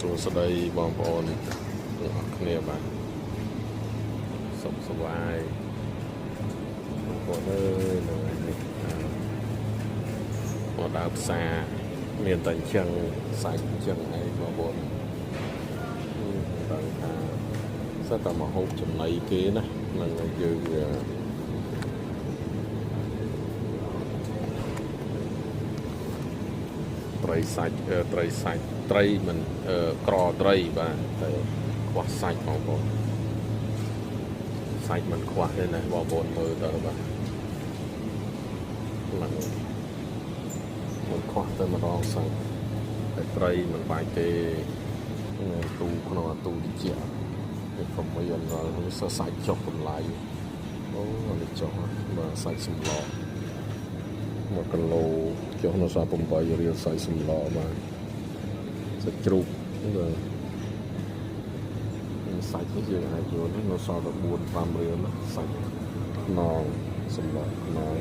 សួស្តីបងប្អូនទាំងអស់គ្នាបាទសុខសប្បាយបងប្អូនអើយនៅថ្ងៃនេះមកដើរផ្សារមានតែអញ្ចឹងសាច់អញ្ចឹងឯងបងប្អូនដឹងថាសិតតែមកហូបចំណីគេណានឹងឲ្យយើងត្រីសាច់ត្រីសាច់ត្រីមិនក្រត្រីបាទតែខ្វះសាច់បងប្អូនសាច់មិនខ្វះទេណាបងប្អូនមើលទៅបាទហ្នឹងមិនខ្វះតែម្ដងសាច់តែត្រីមិនបាច់ទេទូក្នុងអាទូតិចនេះក៏មានដល់នេះសាច់ចុះតម្លៃអូនេះចុះបាទសាច់សម្ល1គីឡូចុះនៅសល់8រៀលសាច់សម្លបាទសាច់ជ្រូកបាទសាច់នេះយើងអាចយកនៅសល់តែ4 5រៀលណាសាច់ខ្នងសម្លខ្នង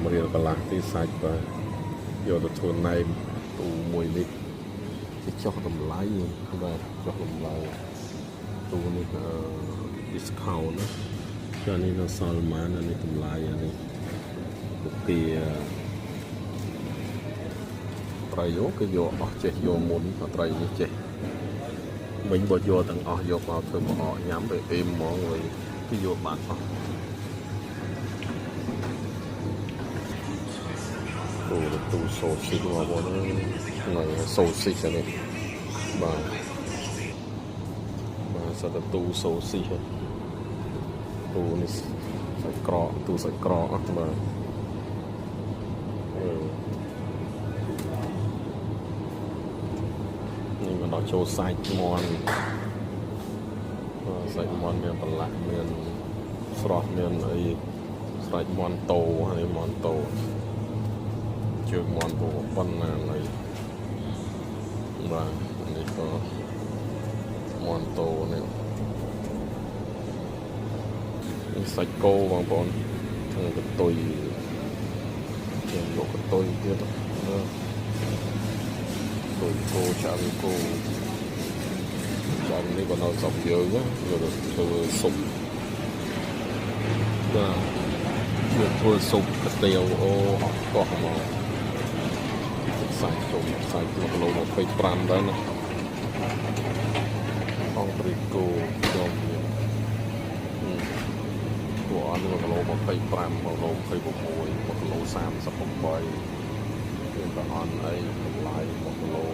5រៀលកន្លះទីសាច់បាទយកទៅធ្វើណែមទូមួយនេះគេចុះតម្លៃបាទចុះតម្លៃទូនេះអឺ discount ណាចានេះនៅសល់ប៉ុន្មានអានេះតម្លៃអានេះគុគាត្រីយោគេយកអស់ចេះយកមុនត្រីនេះចេះវិញបើយកទាំងអស់យកមកធ្វើប្រអកញ៉ាំទៅអេមហ្មងវិញគេយកបានអស់ទូទូសូស៊ីមកបងហ្នឹងសូស៊ីនេះបាទបាទសត្វទូសូស៊ីទូនេះសាច់ក្រកទូសាច់ក្រកបាទនេះមកដល់ចូលសាច់មន់សាច់មន់មានប្រឡាក់មានស្រស់មានអីស្រេចមន់តោហើយមន់តោជើងមន់ពប៉ុណ្ណាហើយបាទនេះក៏មន់តោនេះនេះសាច់គោបងប្អូនធ្វើកតុយយើងយកកតុយទៀតតុយគោឆ្អឹងគោឆ្អឹងនេះក៏នៅស្រុកយើងយកទៅធ្វើស៊ុបបាទយកធ្វើស៊ុបកាទៀវអូអស់កោះមកសាច់ជុំសាច់1គីឡូ25ដែរណាអងព្រីគោជុំនេះតួអន់1គីឡូ25 1គីឡូ26 1គីឡូ38មានតអន់អីតម្លៃ1គីឡូ